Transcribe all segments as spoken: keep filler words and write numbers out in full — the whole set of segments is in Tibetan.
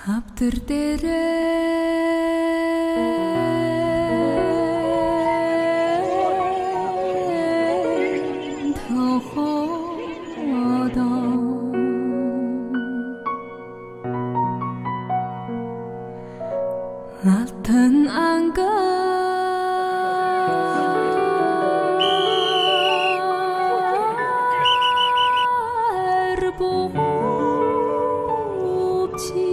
ཧབ་ཏིར་ཏེ་རེ། མཐོ་ཧོ་དང་། ཨ་ཐན་ཨང་ག་ར་པོ་ཆི།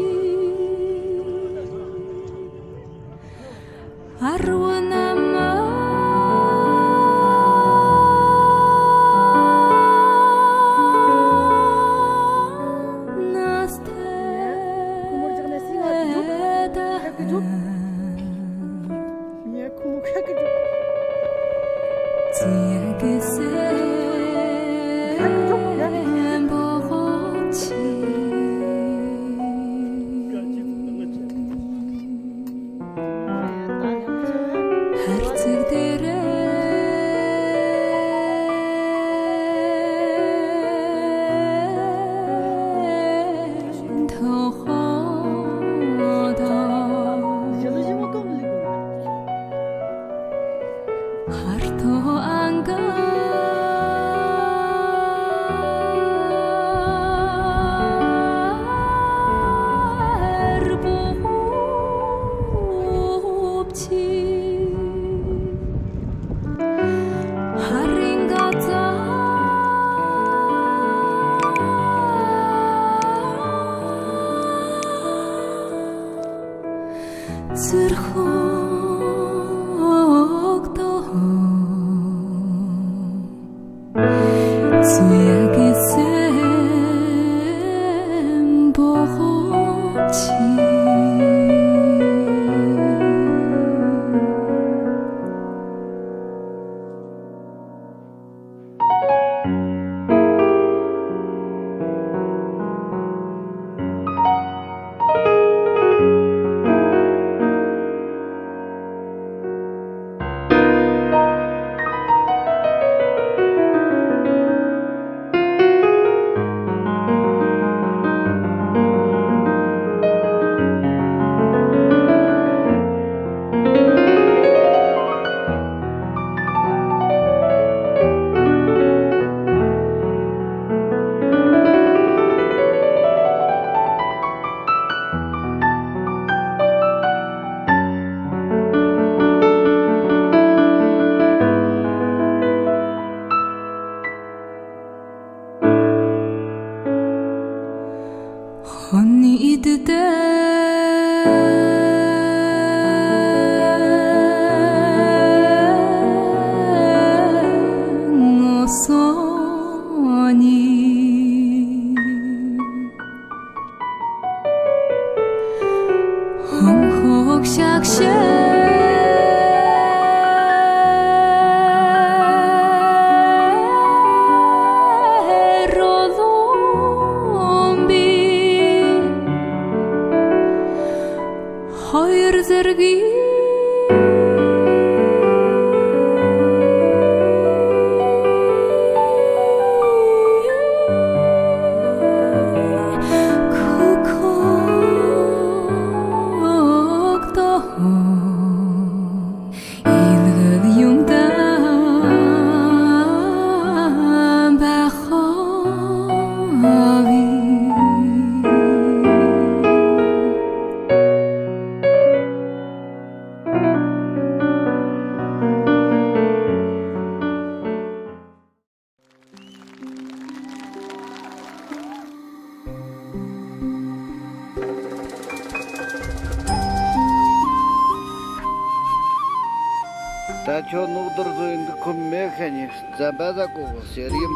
ད་ཁྱོད་ནོག་དར་བཟོ་ཡི་འདུག་ཁོམ་མེད་ཁ་ཉིན་རྩམ་པ་ཟ་གོ་གི་ཟེར་ཡིན།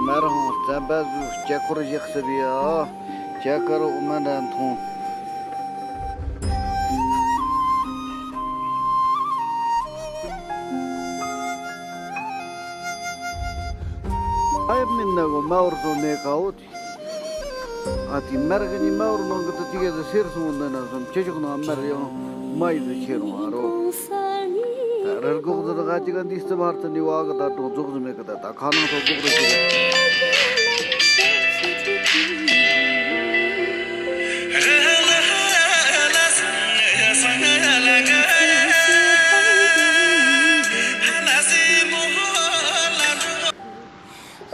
མ་རང་རྩམ་པ་ཟོས་སྐྱ་འཁོར་བཞག་ཟེར་བས། ཨ། སྐྱ་ཀར་འོ་མ་འདྲ་འཐུང་། ཨ་ཡ་མིན་ན་གོ་མ་བར་བཟོ་མེད་གའོ། ཨ་དེ་མར་གི་ནི་མ་བར་ནང་གི་ཏུ་ཏི་གེ་ཏུ་སེར་སོང་འདི་ན་བཟུམ་ཅི་ཆོག་ན་མར་ཡང་མ་ཡི་ཏུ་ཆེ་རུང་ཨ་རོ། ད་རར་གོག་ཏུ་ད་ག་ཅི་ག་འདི་སི་བར་ཏུ་ནི་བ་གི་ད་གྲོག་རྫོགས་སུ་མེད་གི་ད་ད་ཁ་ནང་ཐོག་གོག་རུ་ཆེ།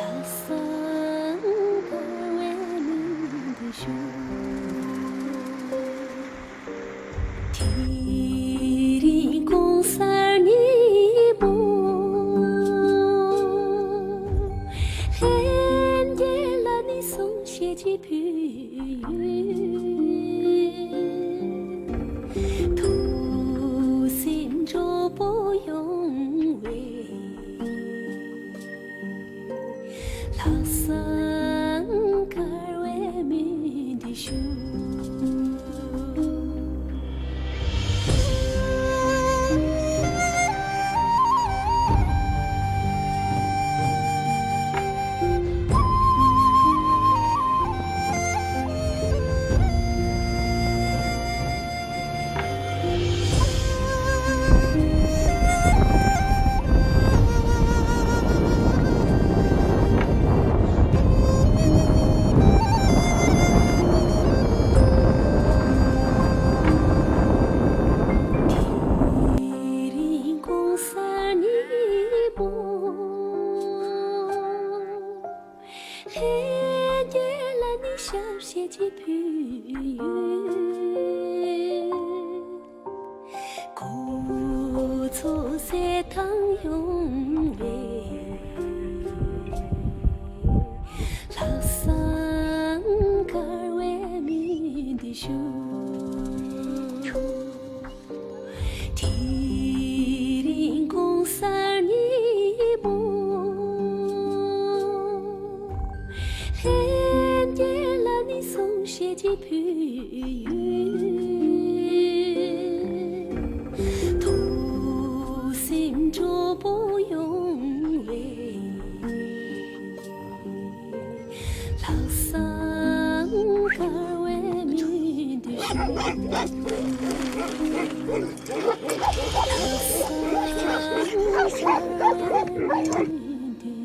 ལྷག་བསམ་དཀར་བའི་མིང་འདི་ཞུ། དེ་རིང་གང་སར་ཉིན་མོ། ལྷན་རྒྱས་ལ་ནི་གསུང་བཤད་ཅིག་ཕུལ་ཡོད། ཐུགས་སེམས་སྤྲོ་པོ་ཡོང་བའི། ལྷག་བསམ་དཀར་བའི་མིང་འདི་ཞུ། དེ་རིང་གང་སར་ཉིན་མོ། ལྷན་རྒྱས་ལ་ནི་ཞབས་བཞེས་ཅིག་ཕུལ་ཡོད། གོ་ཚོད་ཟད་ཐང་ཡོང་བའི། ལྷག་བསམ་དཀར་བའི་མིང་འདི་ཞུ། དེ་རིང་གང་སར་ཉིན་མོ། ཕུལ་ཡོད། ཐུགས་སེམས་སྤྲོ་པོ་ཡོང་བའི། ལྷག་བསམ་དཀར་བའི་མི་འདི། ལྷག་བསམ་དཀར་བའི་མི་འདི།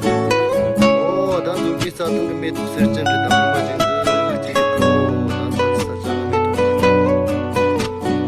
ཨོ། ད་འཛུམ་གྱིས་རྩྭ་ཐང་གི་མེ་ཏོག་སེར་ཅན་རེད། ད་ངོ་མ་ཅན་གྱི་ལུག་ཅིག་ཡོད་གི། ཨོ། ད་འཛུམ་གྱིས་ས་ཆ་ལ་མེ་ཏོག་ཅིག་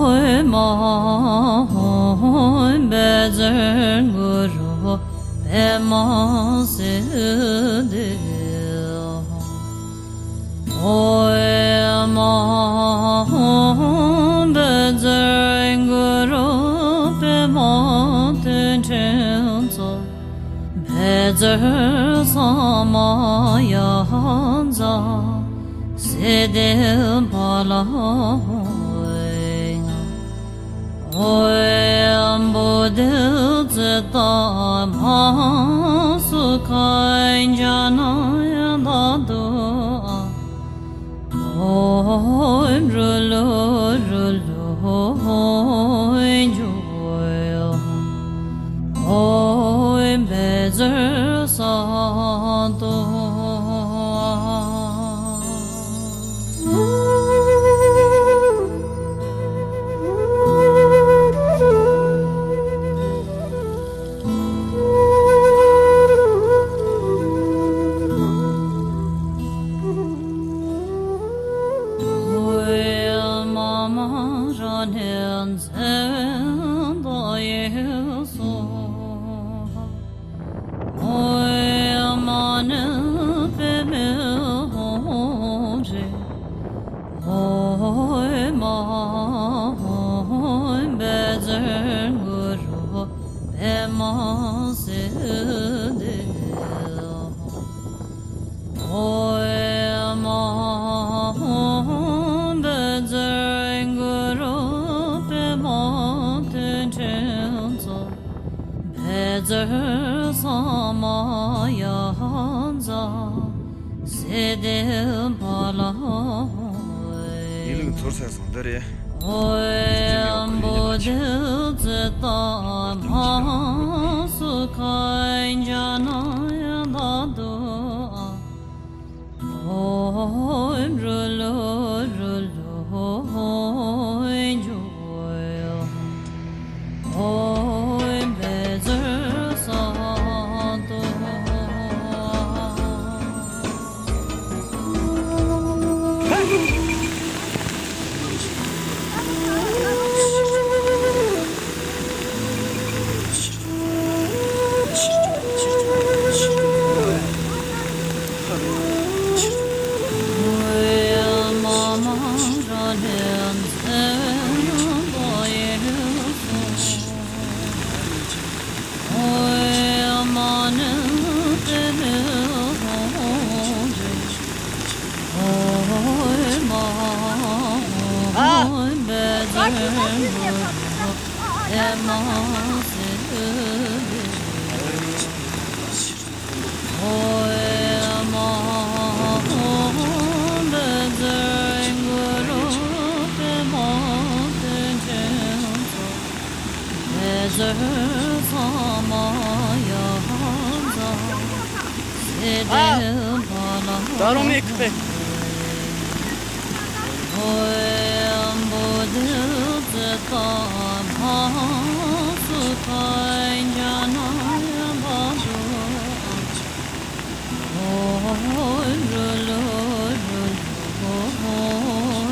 ཨོཾ་ཨཱཿཧཱུྃ་བཛྲ་གུ་རུ་པདྨ་སིདྡྷི། ཨོཾ་ཨཱཿཧཱུྃ་བཛྲ་གུ་རུ་པདྨ་དོན་འཕྲིན་མཚོ། བཛྲ་ས་མ་ཡ་ཛཿསིདྡྷི་ཕ་ལ་ཧོ། ཨོཾ་བོ་དྷི་ཙིཏྟ་མ་ཧཱ་སུ་ཁ་ཛྙཱ་ན་དྷཱ་ཏུ་ཨཱཿཧཱུྃ། ཨོཾ་རུ་ལུ་རུ་ལུ་ཧོ་ཧོ་ཧོ་ཧོ། ཨོཾ་བཛྲ་ས་ཏུ། ཨོཾ་མ་མ་ར་ཎི་ཙྪ་བ་ཏ་ཡེ་སྭཱ་ཧཱ། ཨོཾ་མ་ཎི་པདྨེ་ཧཱུྃ་རེ། ཨོཾ་ཨཱཿཧཱུྃ་བཛྲ་གུ་རུ་པདྨ་སིདྡྷི། ཨོཾ་ཨཱཿཧཱུྃ་བཛྲ་གུ་རུ་པདྨ་དོན་འཕྲིན་མཚོ། བཛྲ་ས་མ་ཡ་ཛཿསིདྡྷི་ཕ་ལ་ཧོ། ཡིན་ལུགས་ཚོར་ས་སོང་འདི་རེད། ཨོཾ་བོ་དྷི་ཙིཏྟ་མ་ཧཱ་སུ་ཁ་ཛྙཱ་ན་དྷཱ་ཏུ་ཨཱཿཧཱུྃ། ཨོཾ་རུ་ལུ་རུ་ལུ་ཧོ་ཧོ་ཧོ་ཧོ། ཨོཾ་བཛྲ་ས་ཏུ། ད་རུང་མེད་ཁ། ཨོཾ་བོ་དྷི་ཙིཏྟ་མ་ཧཱ་སུ་ཁ་ཛྙཱ་ན་དྷཱ་ཏུ་ཨཱཿཧཱུྃ། ཨོཾ་རུ་ལུ་རུ་ལུ་ཧོ་ཧོ་ཧོ།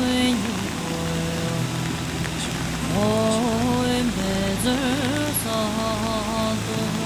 ཨོཾ་བཛྲ་ས་ཏུ།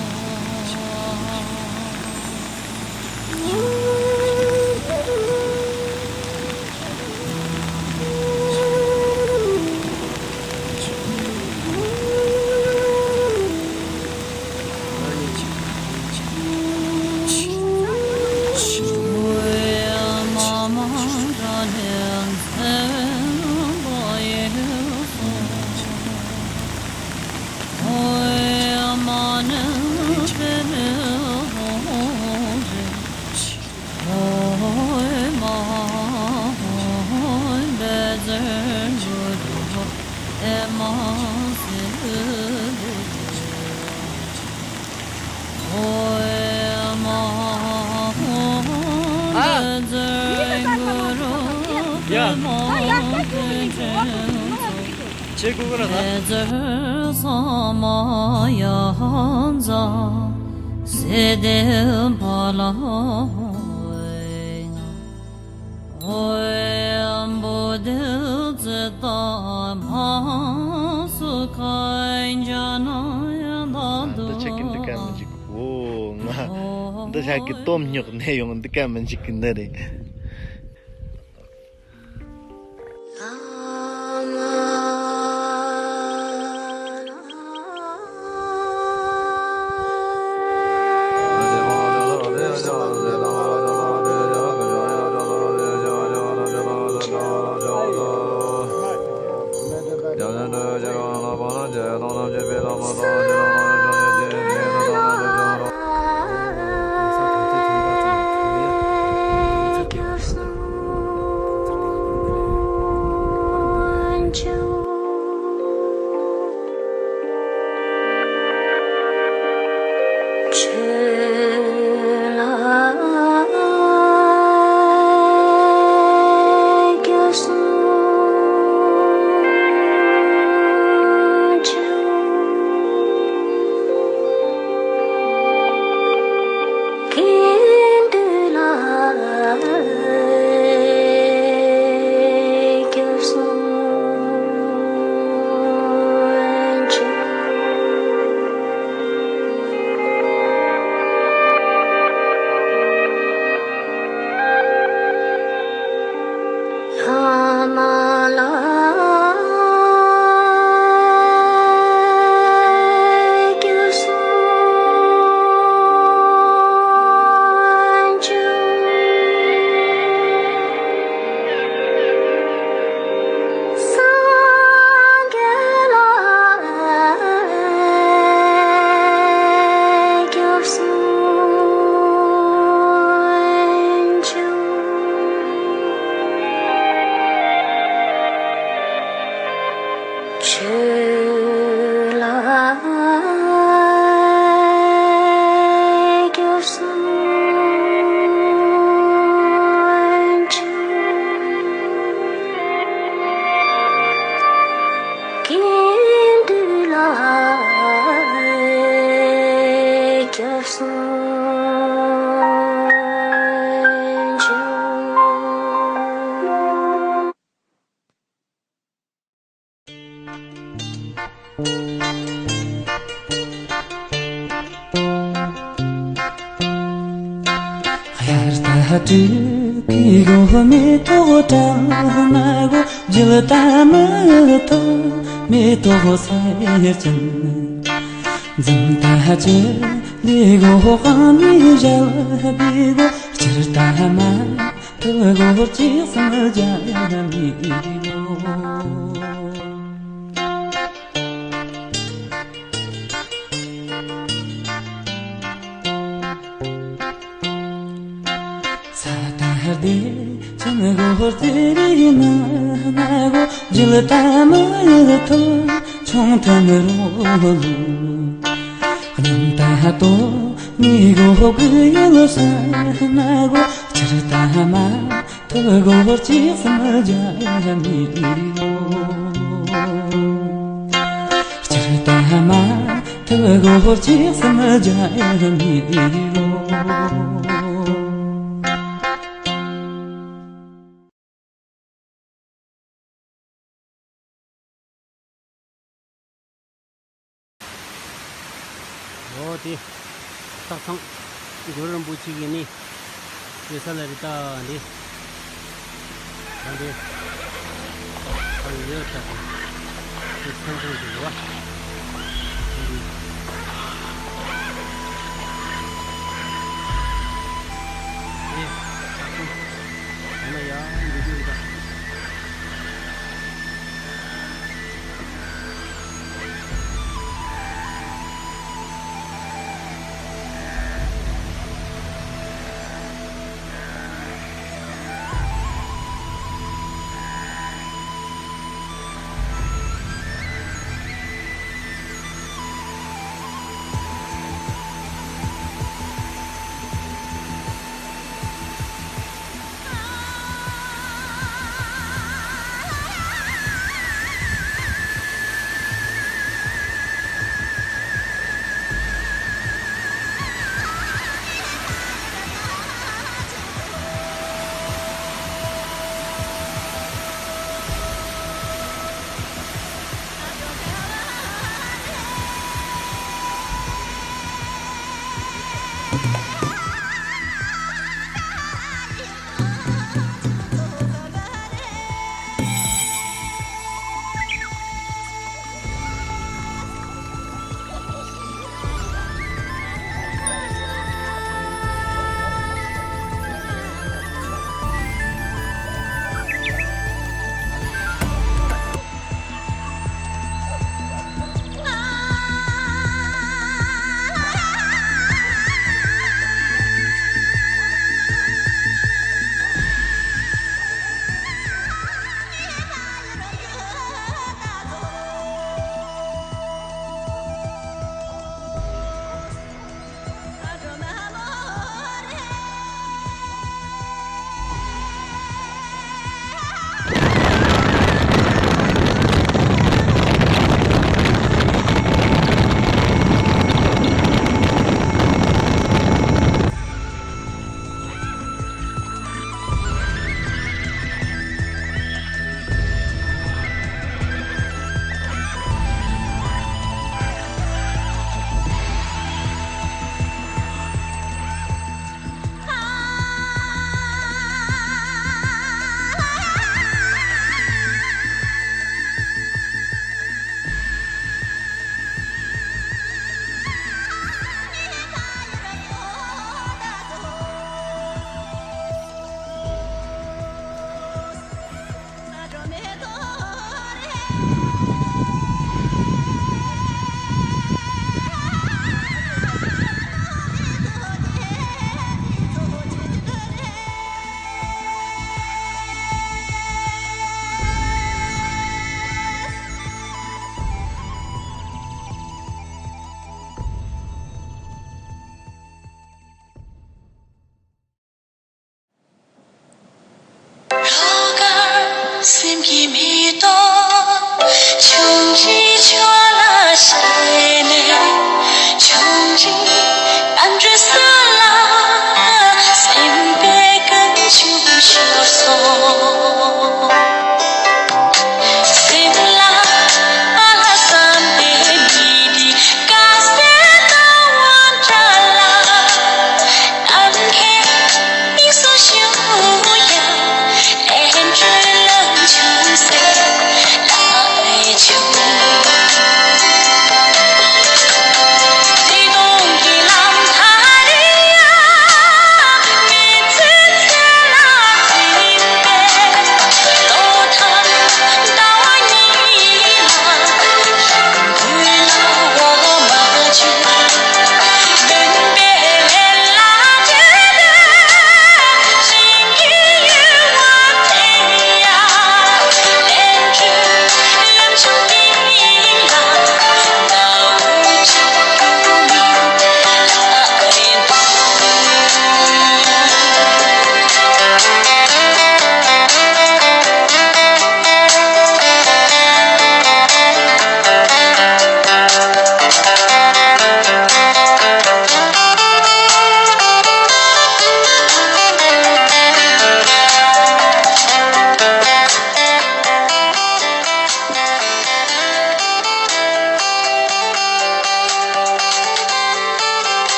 ཡ། ཆེ་གུ་གུ་ར་ད། བཛྲ་ས་མ་ཡ་ཛཿསིདྡྷི་ཕ་ལ་ཧོ། ཨོཾ་བོ་ འདི་ཆེ་གི་འདི་ག་མི་འཇིག་གོ། ང་འདི་ཆ་གི་སྟོབས་ཉོག་ནས་ཡོང་འདི་ག་མི་འཇིག་གི་འདི་རེད། དབྱར་རྟ་སྤྲེལ་གི་སྒོ་མེ་ཏོག་བཀྲ་ན་གོ། འཇིལ་རྟ་མི་ཐོག་མེ་ཏོག་སེར་ཅན། འཛུམ་རྟ་ཅི་ལི་གོ་དཔང་མི་ཞལ་བི་གོ། སྐྱིད་རྟ་མ་ཐུ་གོ་གཅིག་སུམ་བརྒྱ་མི་གོ། ས་ད་ཧར་དེ་ཅན་གོ་ཧོར་ཙེ་རི་ན་ན་གོ། འཇིལ་ཏ་མ་ཡི་ཐོ་ཆུང་ཐ་མི་རོ་ལུ། གནམ་ད་ཧ་ཏོ་མི་གོ་ཧོ་གི་ཡུལ་ས་ན་གོ། སྤྱིར་ད་མ་ཐོ་གོ་ཧོར་ཅིག་སམ་ཇ་མི་རོ། སྤྱིར་ད་མ་ཐུ་གོ་ཧོར་ཅིག་སམ་ཇ་ཡ་མི་རོ། འོ་དེ། སྟག་ཚང་། རྒྱལ་བ་རིན་པོ་ཆེ་གི་ནི། ཡོད་ས་ལ་རི་ད་འདི། ད་འདི། ད་ཡོད་ད་དེ། འདི་ཚང་ཚང་ཞིག་རེད་བ། འདི། འདི། ད་ཚང་། ད་ན་ཡ་འདི་འདི་རི་ད།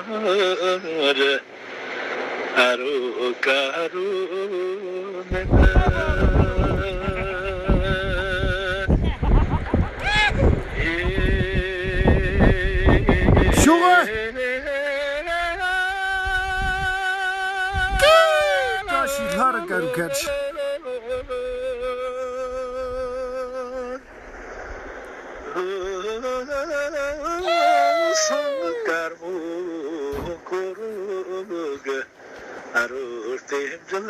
རེད། ཨ་རོ་ཀ་རོ་ནི་ཤོག་ཨ། བཀྲ་ཤིས་ལྷ་རུ་དཀར་ཁ་ཆེ། སང་དཀར་མོ་འཁོར་གི་ཨ་རོ་རྟེན་འབྲེལ་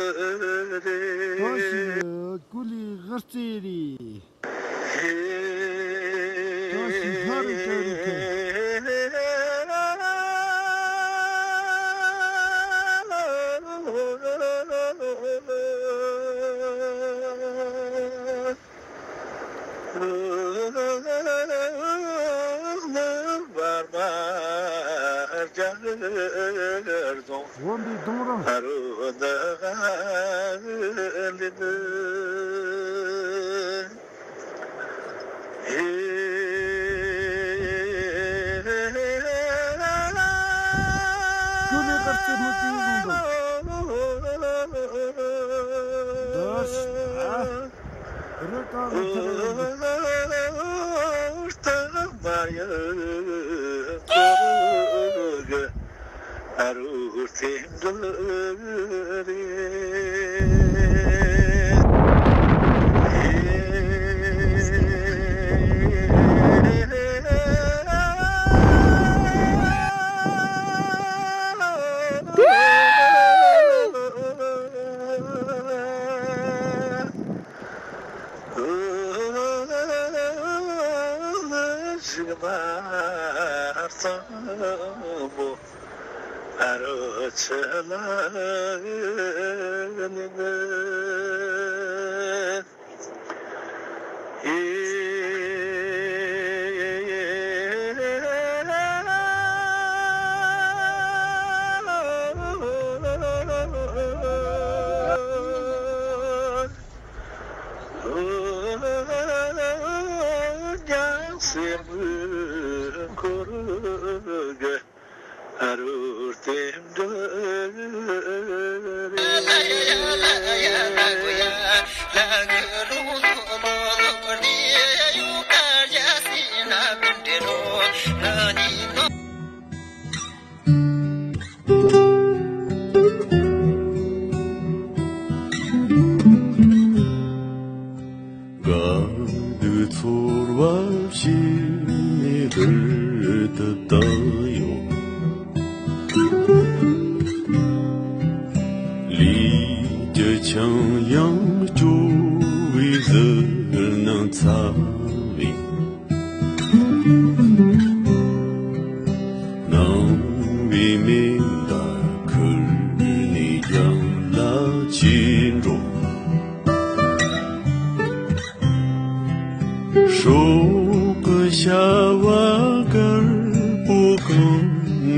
རེད། ད་ཞིག་ཀུ་ལི་དབུ་རྩེ་རེད། ཧེ། ད་ཞིག་ཧ་རི་ཀ་རི་ཀ། འོན་པའི་གདུང་རིང་། ཀུ་ལེ་དཀར་རྩེ་མུ་ཏིག་བཟང་དང་། འདི་ཞིག་ཨ། རི་ཀ་ལ་ཐར་ཡོང་གི། ཨ་རོ་རྟེན་འབྲེལ་རེད། རིག་མ་གཙང་པོ། ཨ་རོ་ཆུ་ལ་ནི་ནི། ཀྱང་སེམས་འཁོར་གི། ཨ་རོ་རྟེན་འབྲེལ་རེད། དགའ་སྡུག་ཚོར་བ་ཞིག་ནི་རི་དུ་བཏང་ཡོང་། ལུས་ཀྱི་ཆང་ཡང་སྐྱོ་བའི་ཟིལ་སྣང་ཚ་བའི། ནང་པའི་མེ་མདའ་ཁུར་ནས་རྒྱང་ལ་ཆས་འགྲོ། སྲོག་གི་བྱ་བ་དཀར་པོ་གང་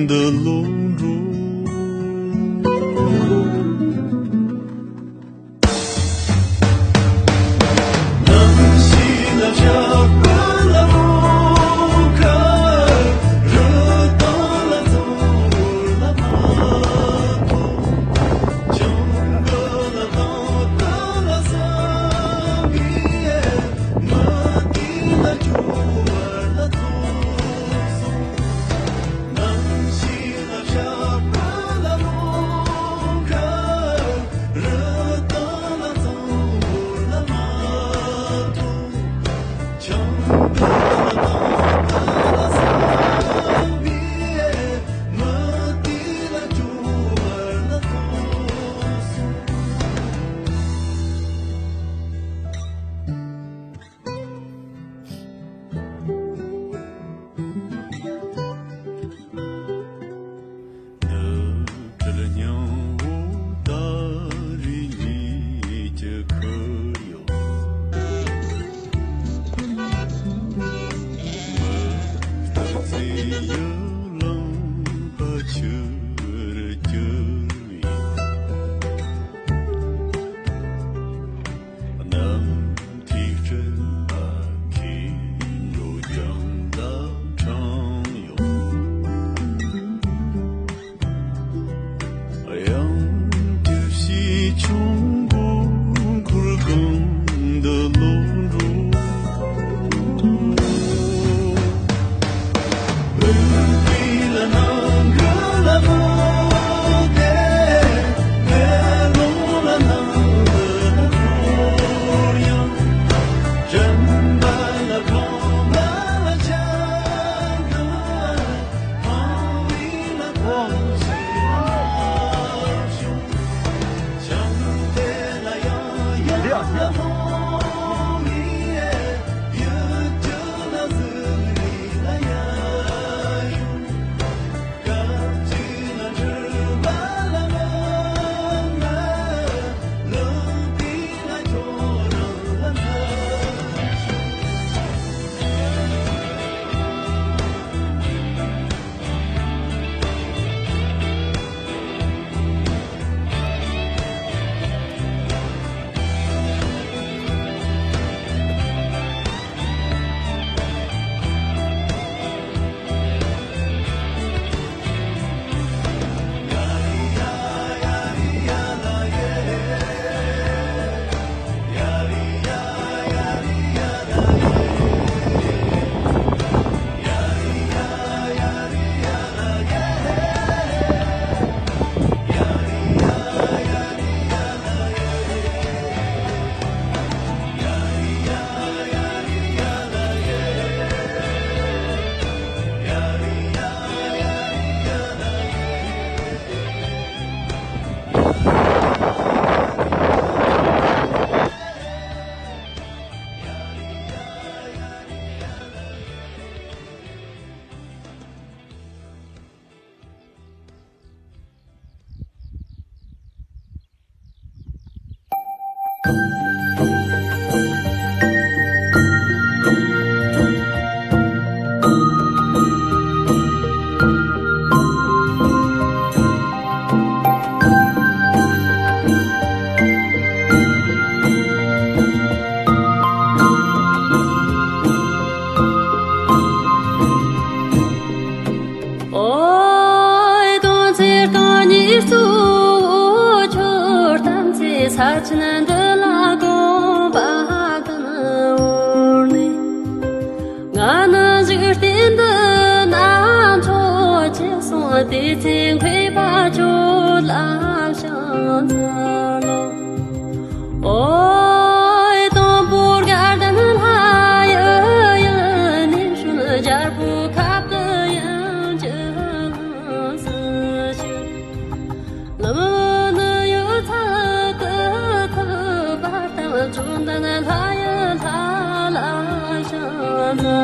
འདི་ལོག་འགྲོ། ཨོ། དོན་ཚེ་རྐང་གཉིས་གཙོ་བོ་ཁྱོད་ཐམས་ཅད་ས་ཆེན་འདི་ལ་གོམ་པ་བརྒྱུད་འོར་ནས། ང་ནི་འཇིག་རྟེན་འདི་ན་འཚོ་ཅི་སོང་། དེ་ཚེ་མཁས་པ་ཁྱོད་ལ་ཕྱག་འཚལ་ལོ། ཨོ། དང་པོ་དགའ་ལྡན་ལྷ་ཡི་ཡུལ་ནས་བྱོན། རྒྱལ་པོའི་ཁབ་ཏུ་ཡུམ་གྱི་ལྷུམས་སུ་ཞུགས། ལམ་ནི་ཡོད་ཚད་དུ་ཐུབ་པར་བསྟན། བཅོམ་ལྡན་ལྷ་ཡི་ལྷ་ལ་ཕྱག་འཚལ་ལོ།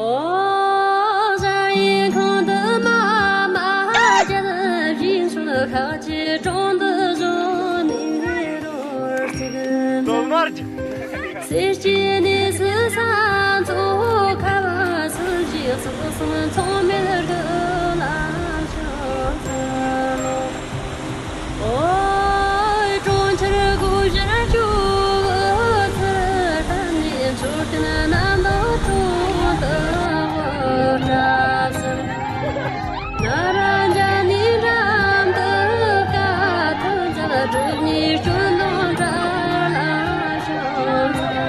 ཨོ། གཞལ་ཡས་ཁང་དུ་མ་མ་བརྒྱད་བཞེངས་ཤིང་། ཤར་གྱི་གྲོང་དུ་བཞུགས་ནས་རོལ་རྩེད། གསེར་གྱི་གནས་སུ་ས་མཚོ་ཁ་བ། སྲིན་བྱའི་གཙུག་གསུང་མཚམས་མེད་རི་ལ་ཕྱག་འཚལ་ལོ། ཨོ། གྲོང་ཁྱེར་སྒོ་བཞིར་སྤྱོད་པའི་ཚུལ་བསྟན་ནས། མཆོད་རྟེན་རྣམ་དག་དྲུང་དུ་བཀྲ་ཟུར། ན་ར་འཇའ་ནི་འགྲམ་དུ་དཀའ་ཐུབ་མཛད། གྲུབ་བརྙེས་སྤྱོད་མདོ་འདྲ་ལ་ཕྱག་འཚལ་ལོ།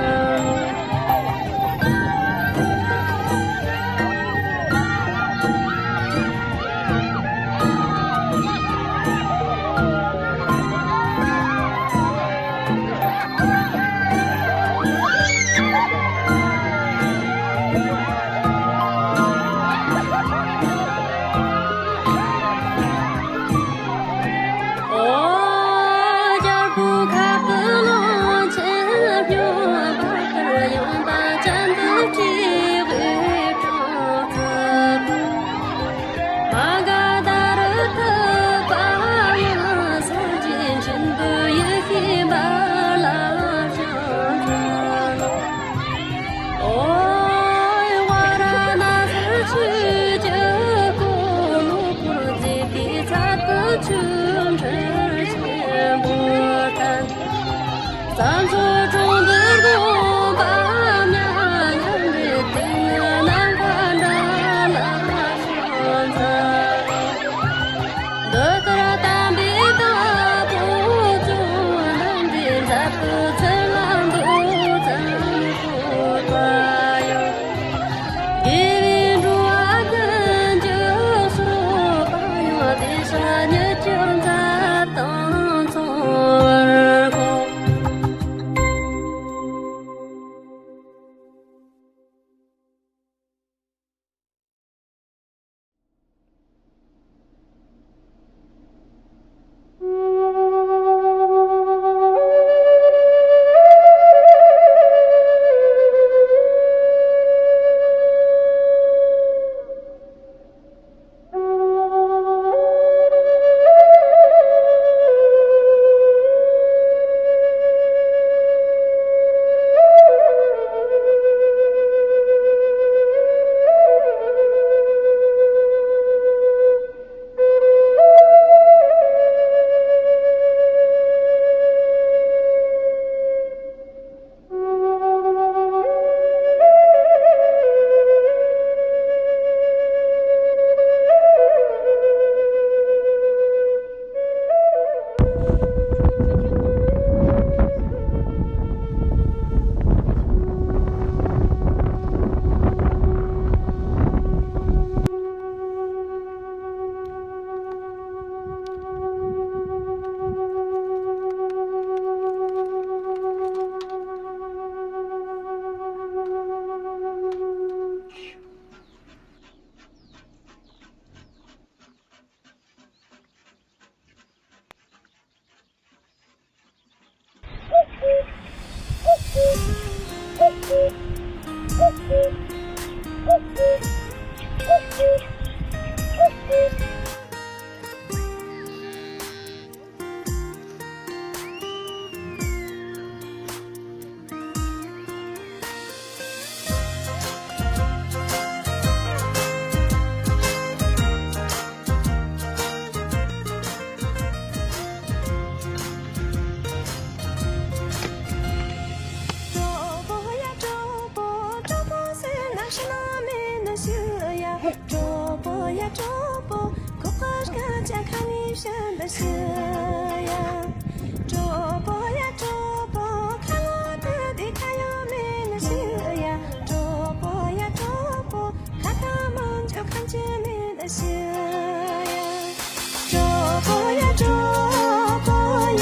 གྲོགས་པོ་ཡ་གྲོགས་པོ། གྲོགས་པོ་ཟེར་ན་ཤི་ན་མེད་ན་ཤི་ཡ། གྲོགས་པོ་ཡ་གྲོགས་པོ། ཁོ་པར་སྐད་ཆ་ཁ་ནས་བཤད་ན་ཤི་ཡ། གྲོགས་པོ་ཡ་གྲོགས་པོ། ཁ་ལོ་ཐུ་དེ་ཁ་ཡོ་མེད་ན་ཤི་ཡ། གྲོགས་པོ་ཡ་གྲོགས་པོ། ཁ་ཐ་མང་ཆོ་ཁ་ཆེ་མེད་ན་ཤི་ཡ། གྲོགས་པོ་ཡ་གྲོགས་པོ་ཡ།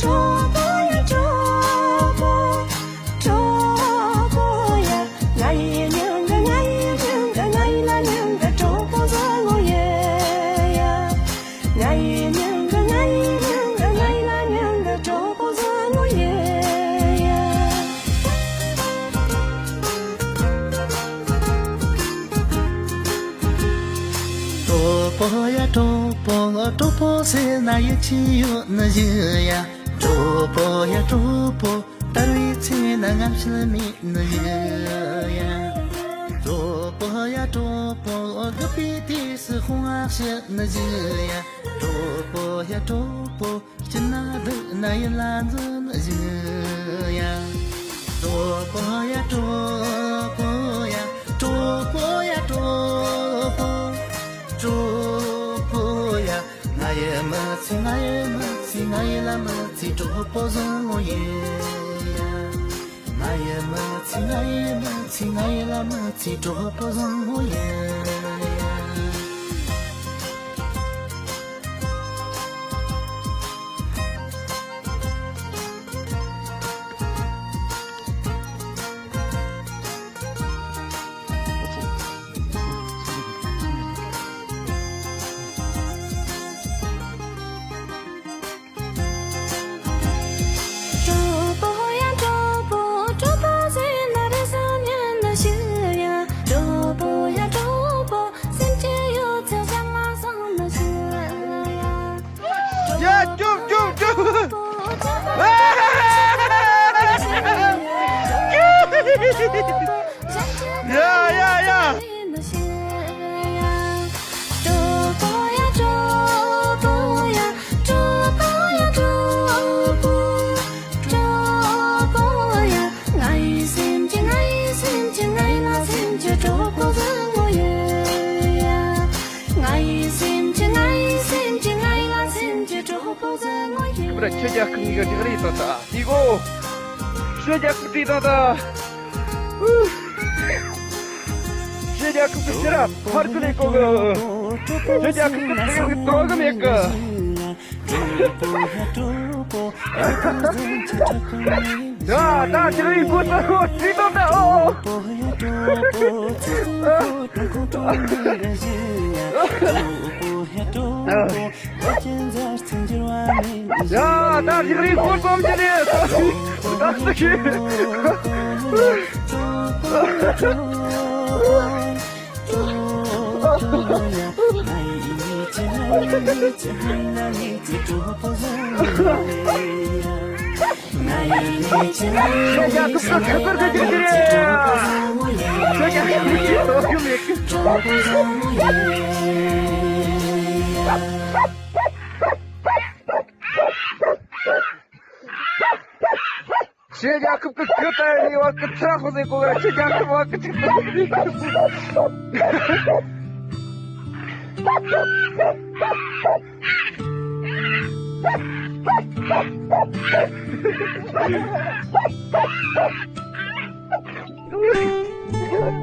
གྲོགས་པོ་ཡ་གྲོགས་པོ། གྲོགས་པོ་ཡ། ང་ཡི་སྙིང་གི། ང་ཡི་སྙིང་གི། ང་ཡི་ལ་སྙིང་གི་གྲོགས་པོ་བཟང་ངོ་ཡོད་ཡ། ང་ཡི་སྙིང་གི། ང་ཡི་སྙིང་གི། ང་ཡི་ལ་སྙིང་གི་གྲོགས་པོ་བཟང་ངོ་ཡོད་ཡ། གྲོགས་པོ་ཡ་གྲོགས་པོ། གྲོགས་པོ་ཟེར་ན་ཡིད་ཆེས་ཡོད་ནི་ཡིན་ཡ། གྲོགས་པོ་ཡ་གྲོགས་པོ། དར་བའི་ཚེ་ན་ངམ་ཤེས་མེད་ནི་ཡིན་ཡ། གྲོགས་པོ་ཡ་གྲོགས་པོ། རྒུད་པའི་དུས་སུ་དཔུང་བ་བཤུ་ནི་ཡིན་ཡ། གྲོགས་པོ་ཡ་གྲོགས་པོ། སྐྱིད་ན་སྡུག་ན་ཡིད་ལ་འཛིན་ནི་ཡིན་ཡ། གྲོགས་པོ་ཡ་གྲོགས་པོ་ཡ། གྲོགས་པོ་ཡ་གྲོགས་པོ། གྲོགས་པོ་ཡ། ང་ཡི་མི་ཚེ། ང་ཡི་མི་ཚེ། ང་ཡི་ལ་མི་ཚེ་གྲོགས་པོ་བཟང་ངོ་ཡོད་ཡ། ང་ཡི་མི་ཚེ། ང་ཡི་མི་ཚེ། ང་ཡི་ལ་མི་ཚེ་གྲོགས་པོ་བཟང་ངོ་ཡོད་ཡ། གྲོགས་པོ་ཡ་གྲོགས་པོ། གྲོགས་པོ་ཟེར་ན་རེ་ས་ཉན་ན་ཤི་ཡ། གྲོགས་པོ་ཡ་གྲོགས་པོ། སེམས་ཅན་ཡོད་ཚད་ཞག་མ་སོང་ན་ཤི་ཡ། ཡ། སྐྱོབ། སྐྱོབ། སྐྱོབ། སྐྱོབ། ཡ། ཡ། ཡ། ང་ཡི་སེམས་ཀྱི། ང་ཡི་སེམས་ཀྱི། ང་ཡི་སེམས་ཀྱི་གྲོགས་པོ་བཟང་ངོ་ཡིན། ཁྱོད་རྒྱལ་ཁབ་གཉིས་ཀ་རྒྱག་རེས་དང་ད་ཡིགོ། ཁྱོད་རྒྱལ་ཁབ་དྲིས་དང་ད། ཁྱོད་རྒྱལ་ཁབ་ཀྱི་ཕྱིར་ཕར་ཚུར་ལས་གོ་གི། ཁྱོད་རྒྱལ་ཁབ་ཀྱི་ཕྱིར་གི་དོ་གི་མེད་གི། ཡ། ད་ཅི་རིགས་གོ་ས་ཧོ་ཅི་དང་ད་ཨོ། ཡ། ད་ཅི་རིགས་གོ་སོམ་ཅི་རེད། ད་ཅི་གི། ཁྱེད་རྒྱལ་ཁབ་ཀྱི་གུ་ལྟ་ཡི་བ་ཀི་ཚ་ཁོ་ཟེ་གོ་ག་ཁྱེད་རྒྱལ་ཁབ་བ་ཀི་ཅིག་ལྟ་ཡི།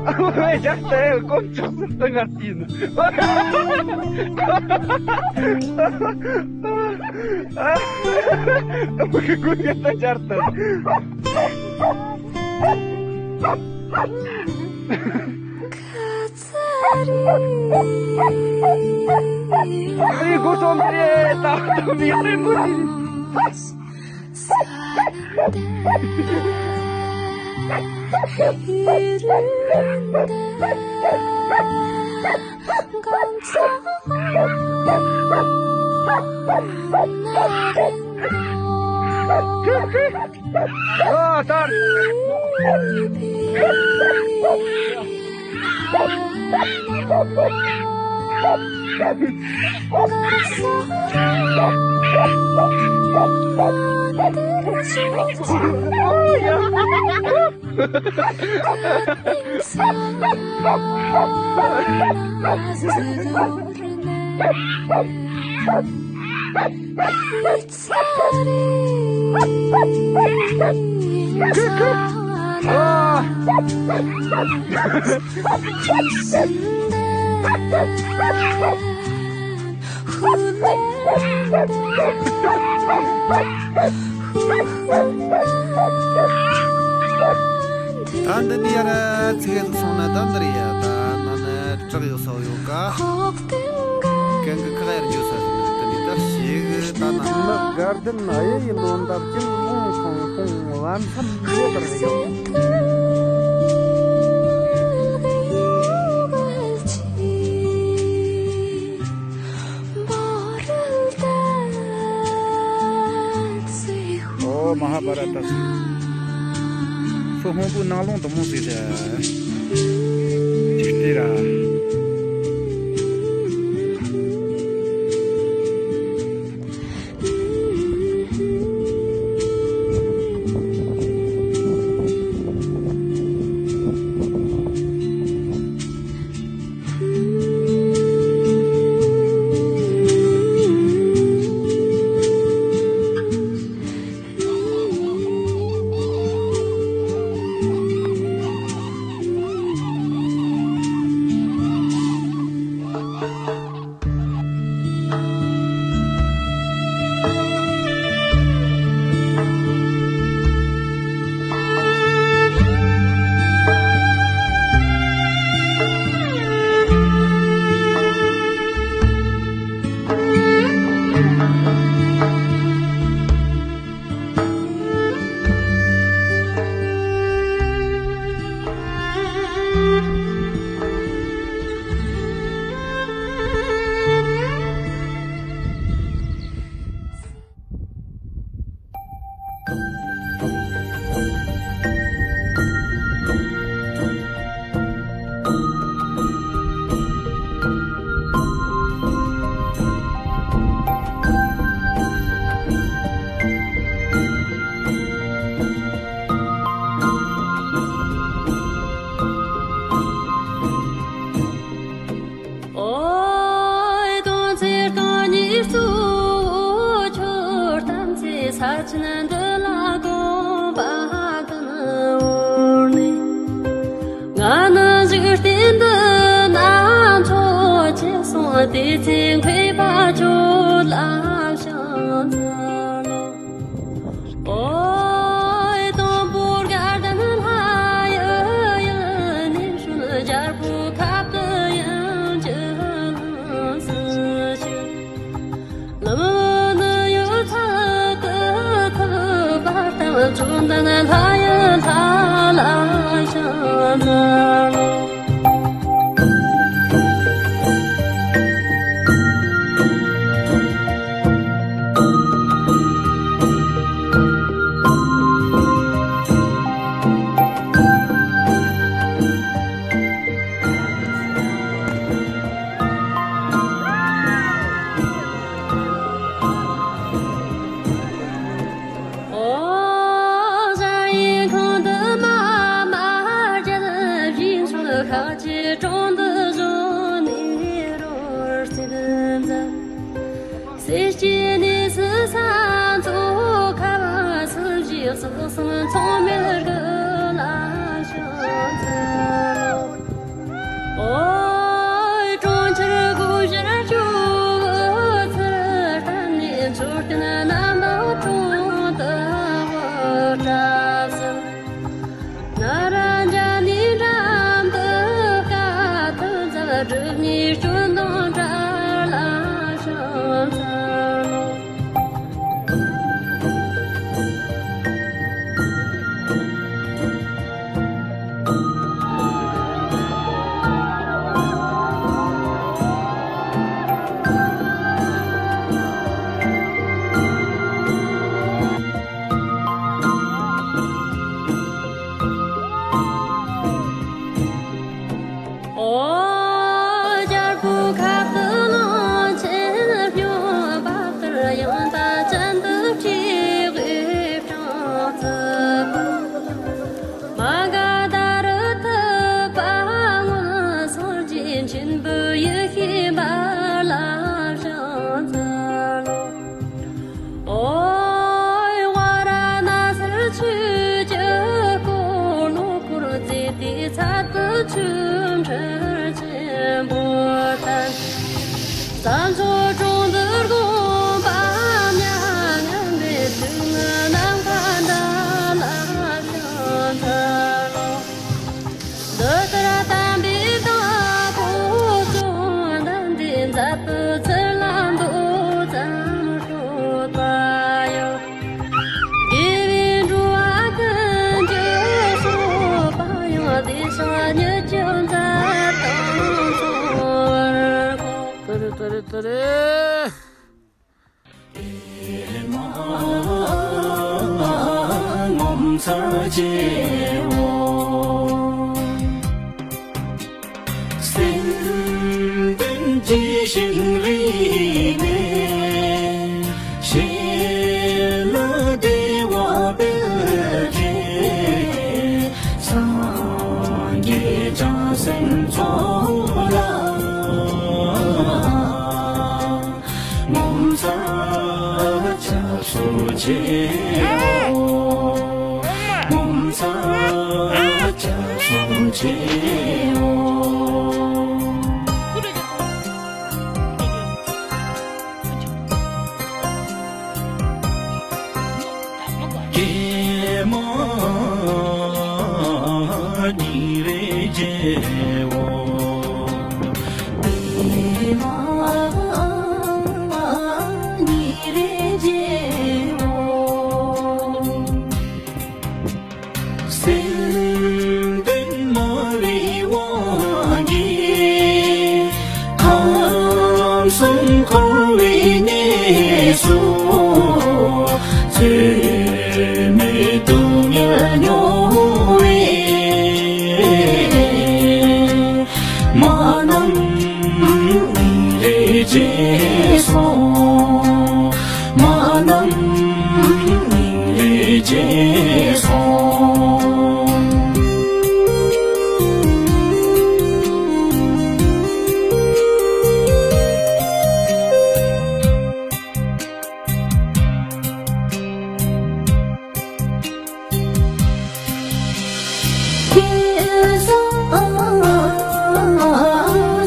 ཨ་ཁུ་ཡ་ཏེ་ཀོམ་ཆོག་སུ་ཏང་ང་ཏི་ནི། ཨ་ཁུ་ཀུ་ཡ་ཏ་ཅར་ཏ། ཨ་ཁུ་སོམ་རེ་ཏ་ཏ་མི་རེ་མུ་ཏི། ད་འདི་ནས་ཡར་ཚིག་ཡག་སོང་ན་ད་འདིར་ཡ་ད་ན་ནི་བྲག་ཡོད་ས་ཡོད་ཀ། གན་གི་ཁག་ཡར་འཇུ་ས་ཟིན་ནི་ད་ནི་ད་ཞེ་གི་ད་ན་ནི་དགའ་ལྡན་ཨ་ཡེ་ཡི་ལོ་འདབ་ཀྱི་ལུང་ཁང་ཁོང་བམ་སམ་ཡོད་པར་ཡོད། ཨོ་མ་ཧཱ་བྷ་ར་ཏ། སོ་སྔོན་པོའི་ནང་ལོང་དུ་མོ་ཟིག་རེད། ཅིག་ལྟོས་ར། ཨོ། དོན་ཚེ་དོན་གཉིས་གཙོ་བོ་ཁྱོད་ཐམས་ཅད་ས་ཆེན་འདི་ལ་གོམ་པ་ཀུན་བོར་ནས། ང་ནི་འཇིག་རྟེན་འདི་ན་འཚོ་ཅི་སོང་། དེ་ཚེ་མཁས་པ་ཁྱོད་ལ་ཕྱག་འཚལ་ལོ། ཨོ། དང་པོ་དགའ་ལྡན་ལྷ་ཡི་ཡུལ་ནས་བྱོན། རྒྱལ་པོའི་ཁབ་ཏུ་ཡུམ་གྱི་ལྷ་སྲས་ཤིག། ལམ་ནི་ཡུལ་ཚ་ཏི་ཐུབ་པར་བསྟན། བཅོམ་ལྡན་ལྷ་ཡི་ལྷ་ལ་ཕྱག་འཚལ་ལོ། ཨོ། གཞལ་ཡས་ཁང་དུ་མ་མ་བརྒྱད་བཞི་ཚོགས། ས་མཚོ་གྲོང་དུ་སྒོམ་པ་མྱ་ངན་པའི་དུས་ནམ་མཁའ་འགྲོ་ལ་ཕྱག་འཚལ་ལོ། འདི་ལྟར་དམ་པའི་བདག་པོ་ཀུན་ལྡན་འདས། མཛད་པའི་ཚུལ་ལ་འདུད་ཙམ་སྤྲོས་པ་ཡང་། དགེ་བའི་འགྲོ་བ་ཀུན་གྱི་སྤྱོད་པ་ཡང་། བདེ་གཤེགས་ཉིད་ཀྱི་མཛད་དང་མཚུངས་པར་གོ། ཏུ་རེ་ཏུ་རེ་ཏུ་རེ། ངོ་མཚར་ཆེའོ། སེམས་དོན་ཇི་བཞིན་རིག་ནས། ཞི་ལ་བདེ་བ་སྤེལ་མཁན། སངས་རྒྱས་བྱང་སེམས་ཚོགས་ལ། ངོ་མཚར་སྐྱབས་སུ་མཆིའོ། ངོ་མཚར་སྐྱབས་སུ་མཆིའོ། ཀྱེ་མ་ཉིན་རེ་རྗེའོ། མ་ནམ་རེ་རྗེས་སོང་། མ་ནམ་རེ་རྗེས་སོང་།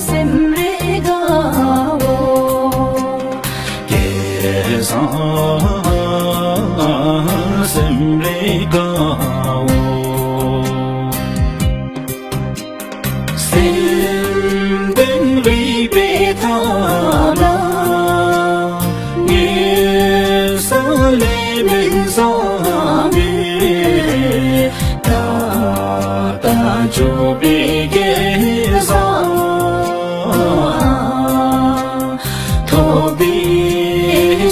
སེམས་རེ་དགའ་བོ། སེམས་རེ་དགའ་བོ། སེམས་དོན་རིག་པའི་ཐབས་ལ། ངེས་ས་ལས་མིན་བཟང་པོའི། ད་ལྟ་འཇུག་པའི་དགེ་བཟང་། ཐོབ་པའི་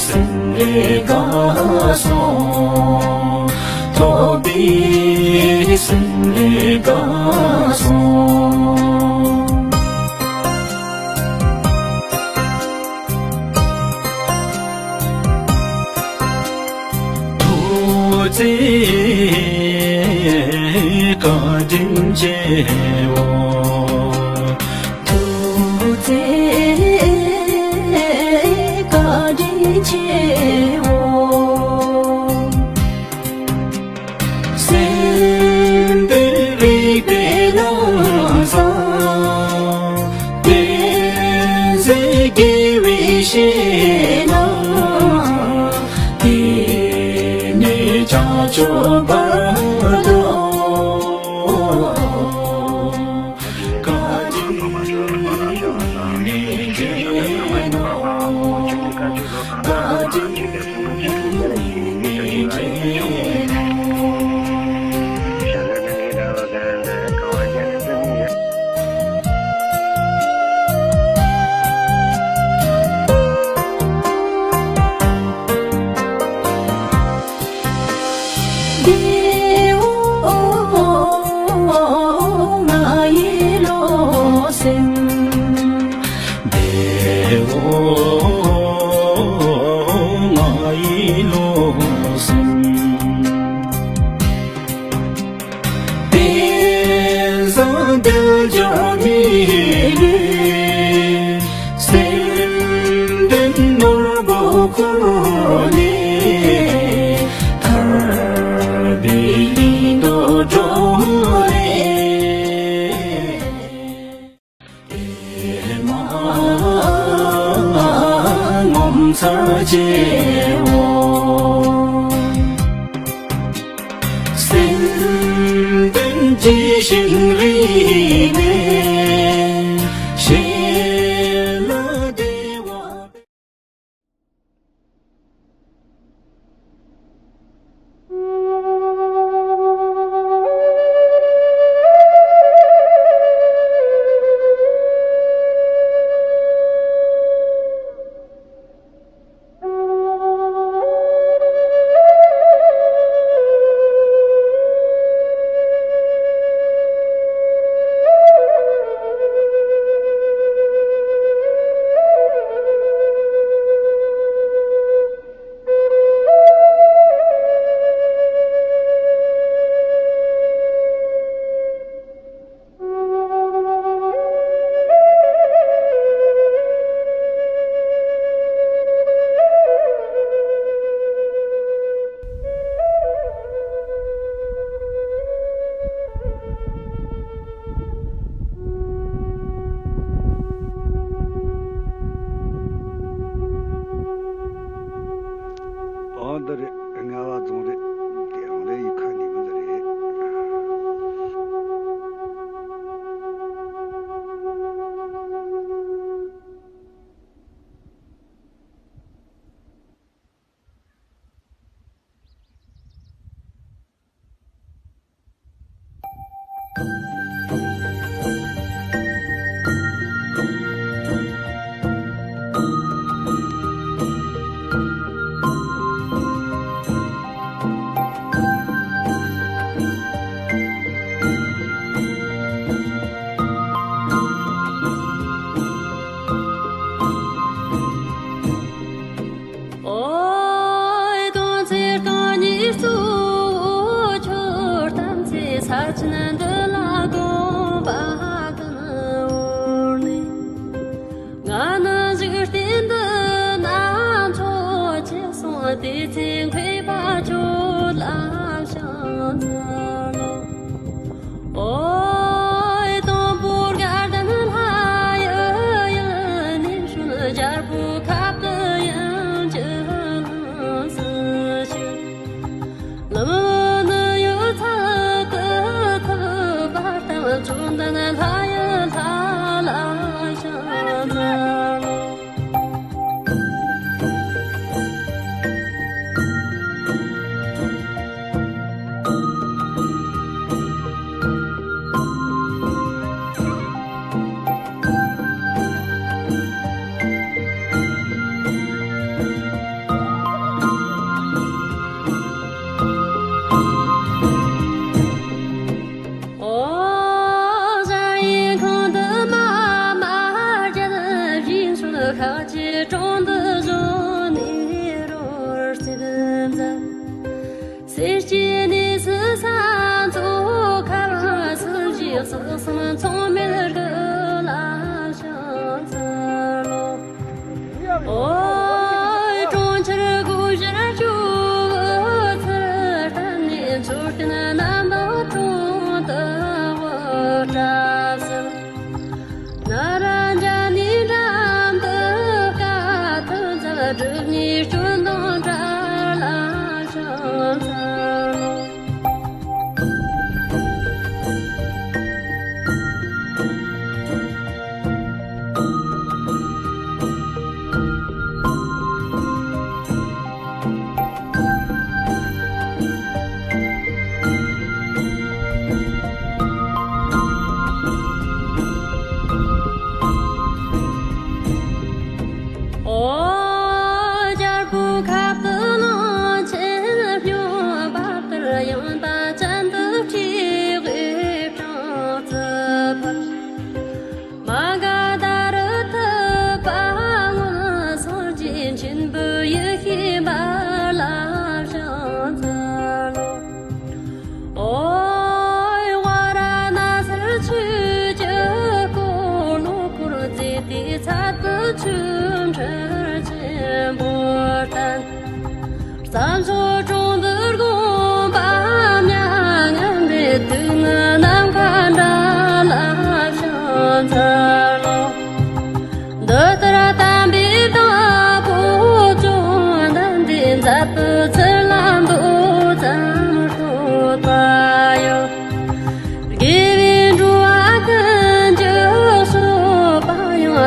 སེམས་རེ་དགའ་སོང་། ཐོབ་པའི་སེམས་རེ་དགའ་སོང་། ཐུགས་རྗེ་བཀའ་དྲིན་ཆེའོ། ཐུགས་རྗེ་བཀའ་དྲིན་ཆེའོ། སེམས་དོན་རིག་པའི་ལམ་བཟང་། དེ་ཚེ་དགེ་བའི་བཤེས་གཉེན། དེ་ནས་བྱང་ཆུབ་བར་དུ། བཀའ་དྲིན་ཆེ། བཀའ་དྲིན་ཆེ། བདེ་བོ་ང་ཡི་བློ་སེམས། བདེ་བོ་ང་ཡི་བློ་སེམས། དེང་སང་འདིར་འབྱོར་མི་ལུས། སེམས་དོན་ནོར་བུ་ཁུར་ནས། ཐར་པའི་གླིང་དུ་འགྲོ་ལེ། ཨེ་མ་ སྐྱེ་བོ། སེམས་ལྡན་ཇི་བཞིན་རིག་གནས་ཞེ་ལ་བདེ་བ། ཨོ་འདི་རེད། རྔ་བ་རྫོང་རེད། དེ་རང་རེད། ཡིག་ཁ་ནས་མི་འདི་རེད། ཨོ། དོན་ཚེ་རྐང་གཉིས་གཙོ་བོ་ཁྱོད་བལྟམས་ཚེ། ས་ཆེན་འདི་ལ་དགོངས་པ་ཀུན་བོར་ནས། ང་ནི་འཇིག་རྟེན་འདི་ན་འཚོ་ཆེ་སོང་། དེ་ཚེ་མཁས་པ་ཁྱོད་ལ་ཕྱག་འཚལ་ལོ། ཨོ། དང་པོ་དགའ་ལྡན་ལྷ་ཡི་ཡུལ་ནས་བྱོན། རྒྱལ་པོའི་ཁབ་ཏུ་ཡང་ཅི་ལྷུང་སྲིད་ཕྱིར། ལམ་ནི་ཡོད་ཚད་ཀུན་ཐུབ།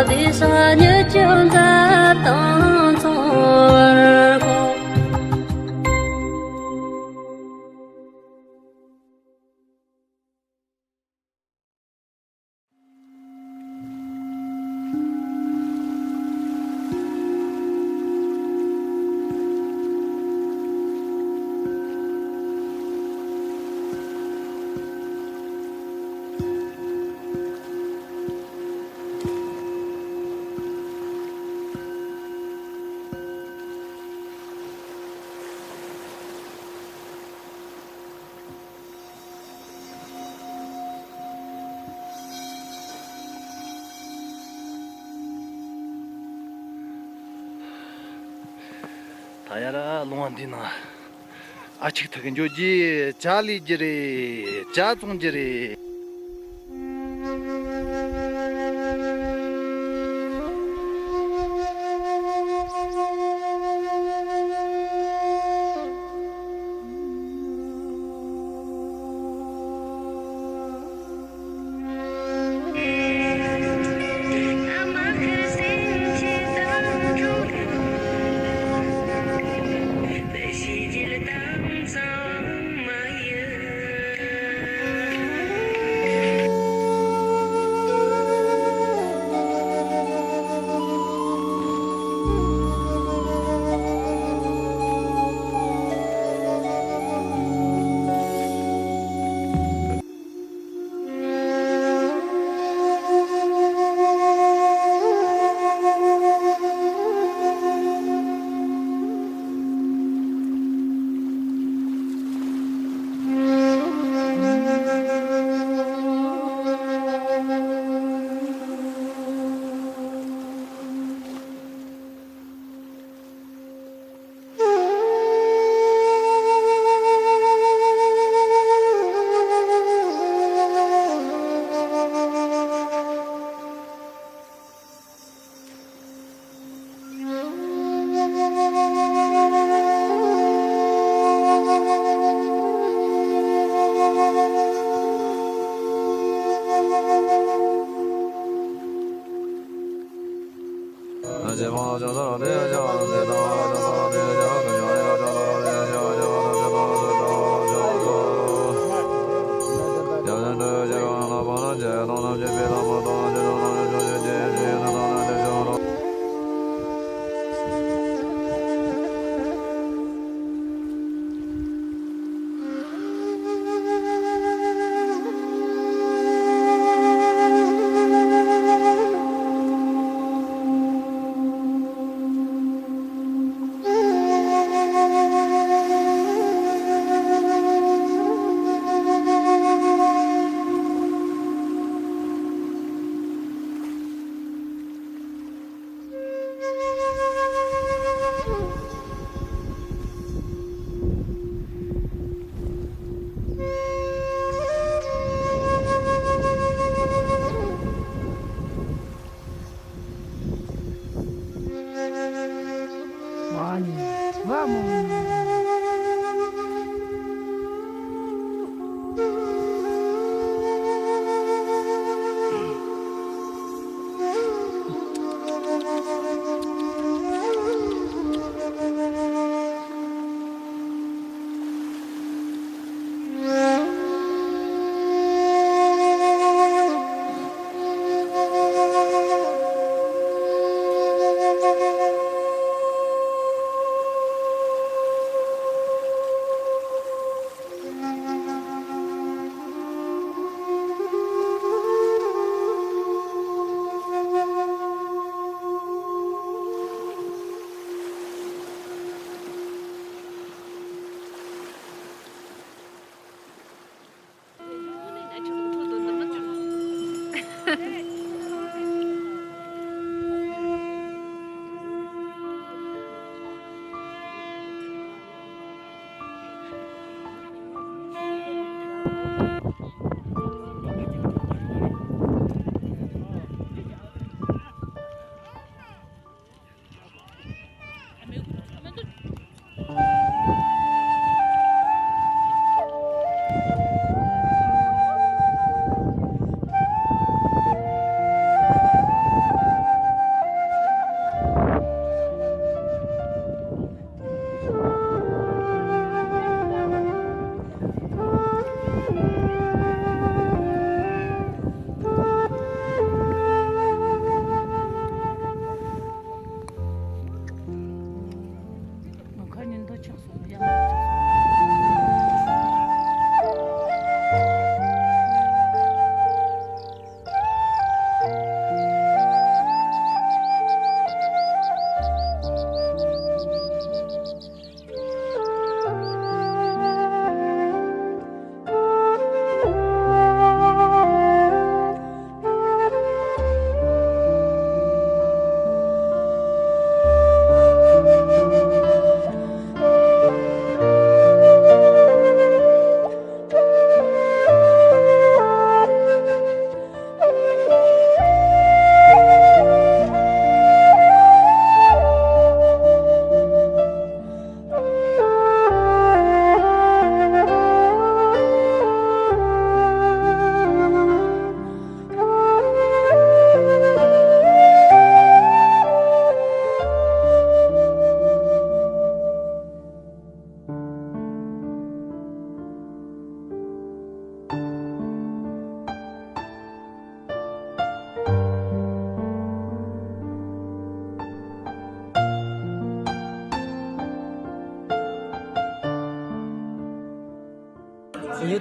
དེ་ས་ཉིད་ཀྱི་མཛད་དང་མཚུངས་པར་གོ། ད་ཡར་ལུང་བ་འདི་ན་ཨ་ཅིག་ཐུག་གི་འགྱོ་རྒྱུ། ཇ་ལས་རྒྱུ་རེད། ཇ་བཙོང་རྒྱུ་རེད།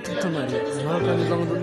ཁྲིག་ཁྲི་མ་རེད། ང་ག་ནས་བླངས་འདུག་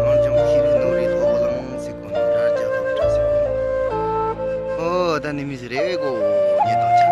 གངས་ལྗོངས་ཤེས་རིག་ནོར་བུའི་ཐོག་ལ་ཨོ་ད་ནི་མི་ཟེར་རེ་གོ་ཉེ་དང་ཆག་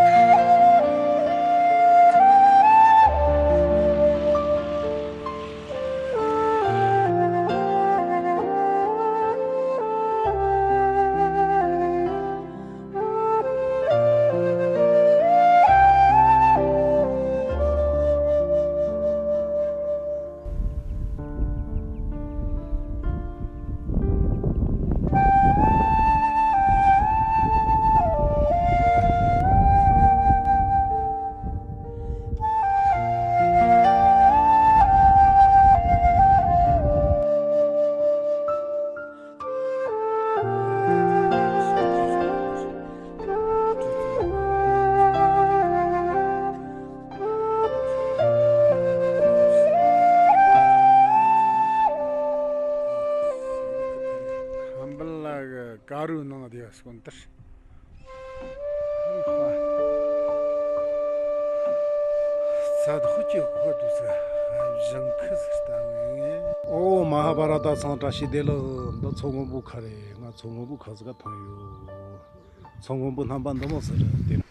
ཁམས་པ་ལ་ག་རུ་ནང་བསྡད་སོང་དར། ཚ་དོག་གི་གོ་དུས་ཚ་ཞིང་ཁུ་ཟིག་བཏང་ངེ། ཨོ་མ་ཧཱ་བྷ་ར་ཏ་ཚང་བཀྲ་ཤིས་བདེ་ལེགས། འདི་མཚོ་སྔོན་པོ་ཁ་རེད། ང་མཚོ་སྔོན་པོ་ཁ་ཟིག་ག་ཐོན་ཡོད། མཚོ་སྔོན་པོ་རྣམ་པ་འདི་མོ་ཟིག་རེད་དེ།